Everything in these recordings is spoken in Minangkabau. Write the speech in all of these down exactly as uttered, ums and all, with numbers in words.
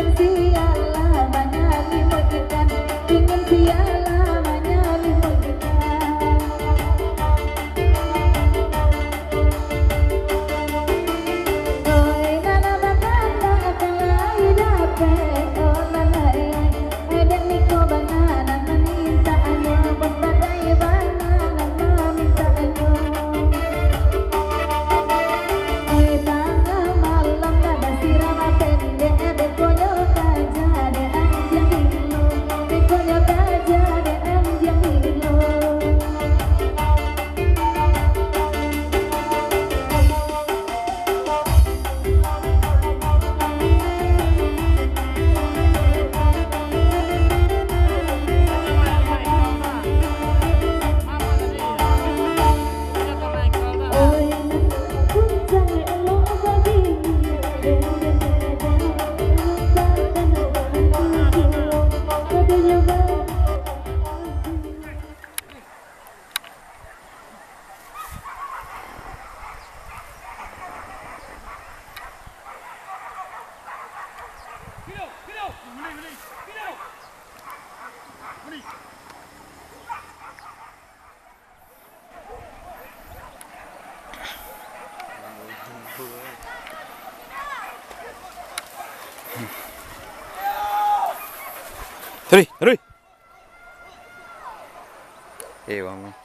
Sialah manyalimuik ikan, ingin sialah manyalimuik ikan. Oi, nan lah bakandak akan lai dapek, oh, nan lai. Dek niko bana nan mamintaknyo, bos badai bana nan mamintaknyo. Oi, tangah malam nan basirah pendek, bekonyo tajah dek anjiang gilo, bekonyo tajah dek anjiang gilo. Taruih, taruih. Eh, bang.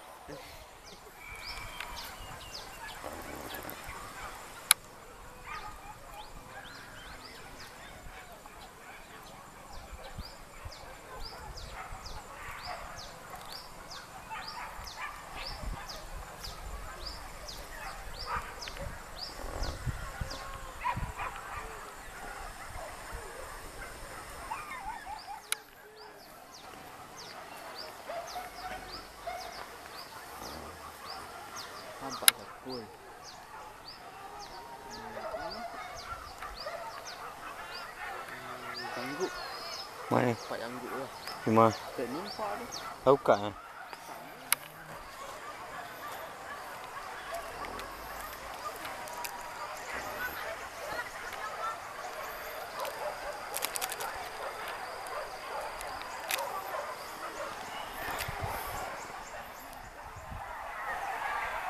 Nampak sapo, eh? Tangguk. Mano? Nampak tangguk lah. Di ma? Tek ni nampak tu. Tahu kak, eh?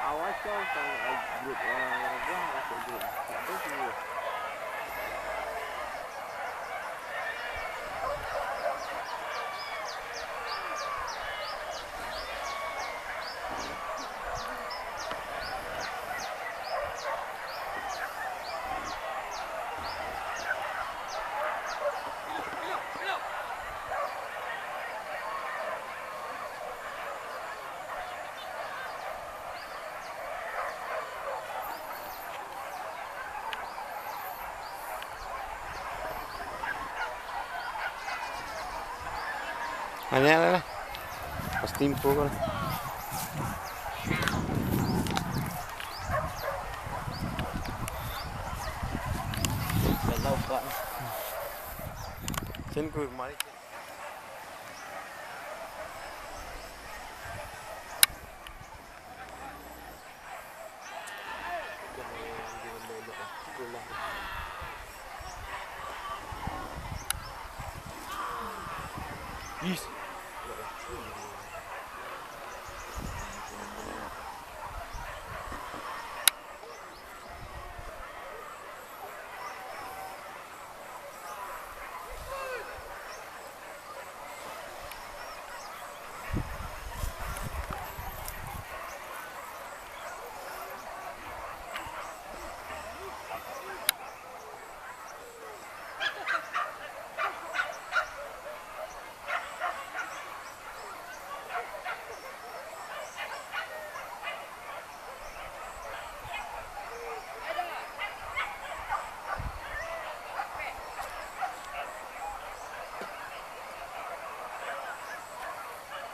Awas kau, kau, eh, grup, eh, ragah, masuk grup. Tak tahu semua. Banyak lah. Pasti info kan. Kalau pak. Sen ku mari.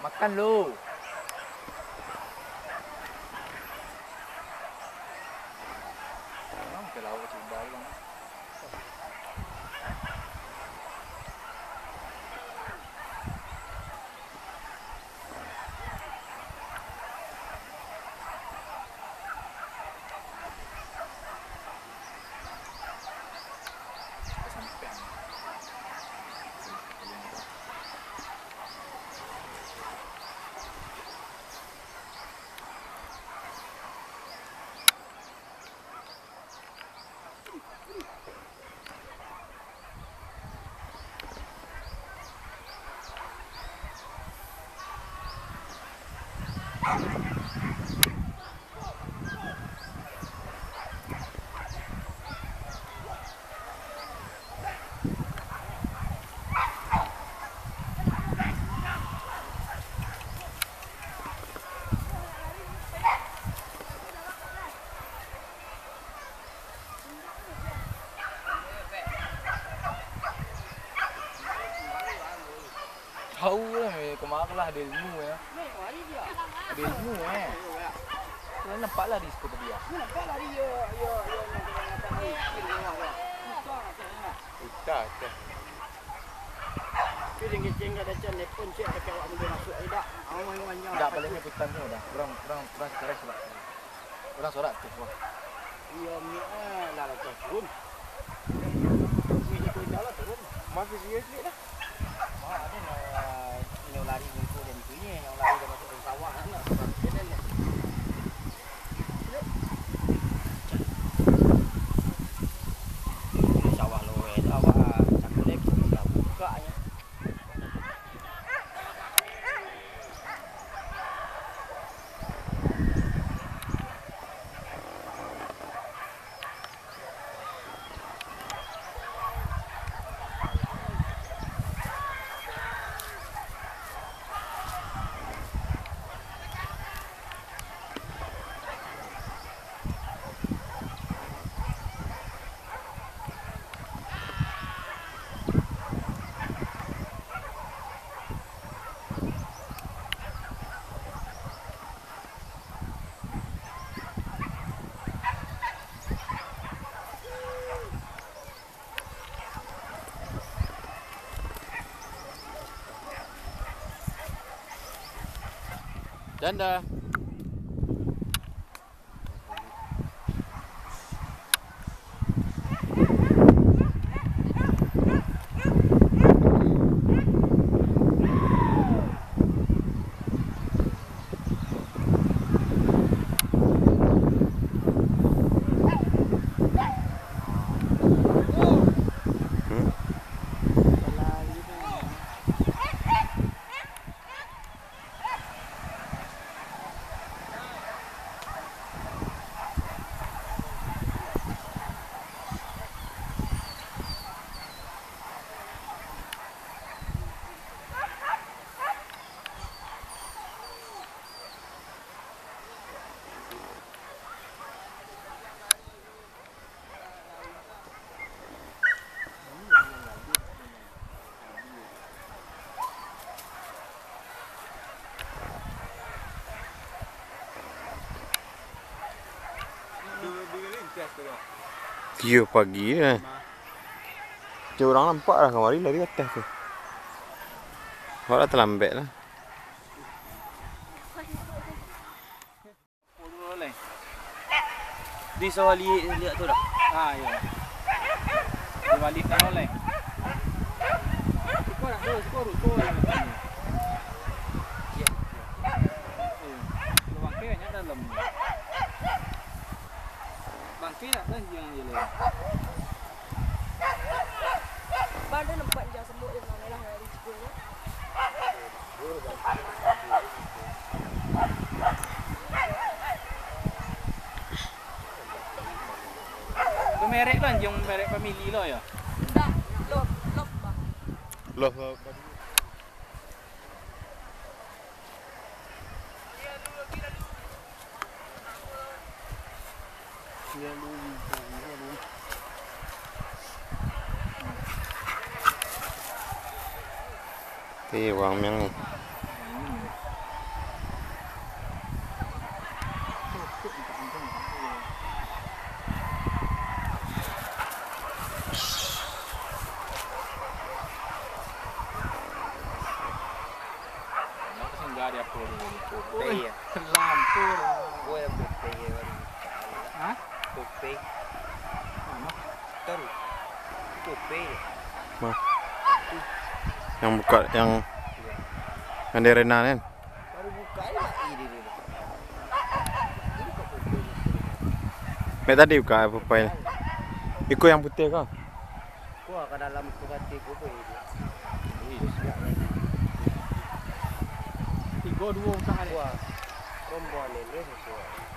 Makan lu. Bang, ke laut sudah, Bang. Tahu lah, eh, kemana lah ada ilmu, ya. Ada ilmu, eh. Kau nampak lah di situ tadi, ya. Susah, susah. Tidak, tidak. Tidak, paling hutan tu dah. Orang, orang, orang stres lah. Urang sorak tu, wah. Iyo, mi, eh, lah, lah, turun. Mi, itu indak lah, turun. Maaf, iyo, sikit lah. Wah, ada lah, inyo lari muko dari tu, inyo lari dah masuk dalam sawah, kan, nak, sebab dia dah lihat. Sawah lo, eh, sawah, cakul, eh, bisa buka, buka, ya. Janda. Iyo, pagi lah. Cuma urang nampak lah kamari lari ka ateh tu. Awak lah talambek lah. Di sawah liek, liek tu dah. Ah, iyo. Di balik tanah oleh. Siko dah, siko, siko, siko. Iyo. Iyo. Bangkai banyak dalam. Bangkai nak dah yang je lah. Bang, ado nampak yang semut yang mamerah dari situ tu? Tu merek tu anjiang, merek family lo yo? Indak, Love, Love, Bang. Love, Love. Ti, wang miang ni. Singgah di apo dulu ni? Kopei, yo? Lampur. Buah yang kopei, yo, baru buka. Hah? Kopei. Mano? Tahu. Kopei. Mah. Yang buka, yang, iyo, yang di arena kan? Baru buka ni, Mak. Ih, dia, dia, dia. Ini kok kopei ni? Mek tadi buka kopei ni. Iko yang putih ko? Kuah ka dalam tu kati ko pun. Tigo duo utang ada. Kuah. Rombongan ni, ni sesuai.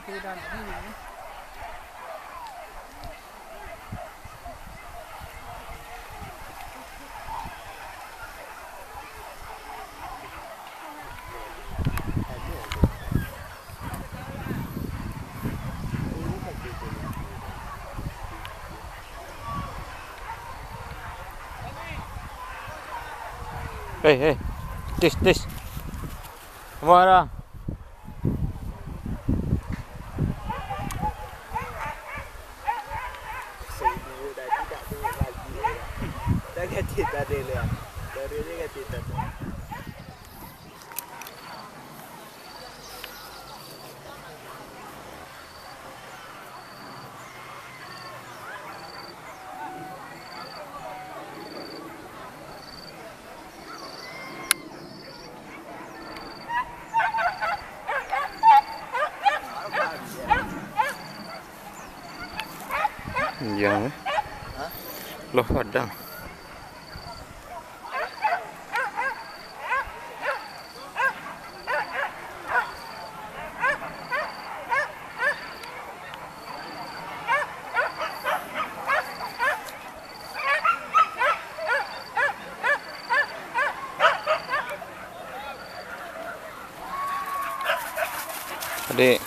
Hei, hei. Tis, tis. Mara. Dah ganti tadi lah. Baru ni ganti tadi. Panjang, eh. Loh, padang. Adik.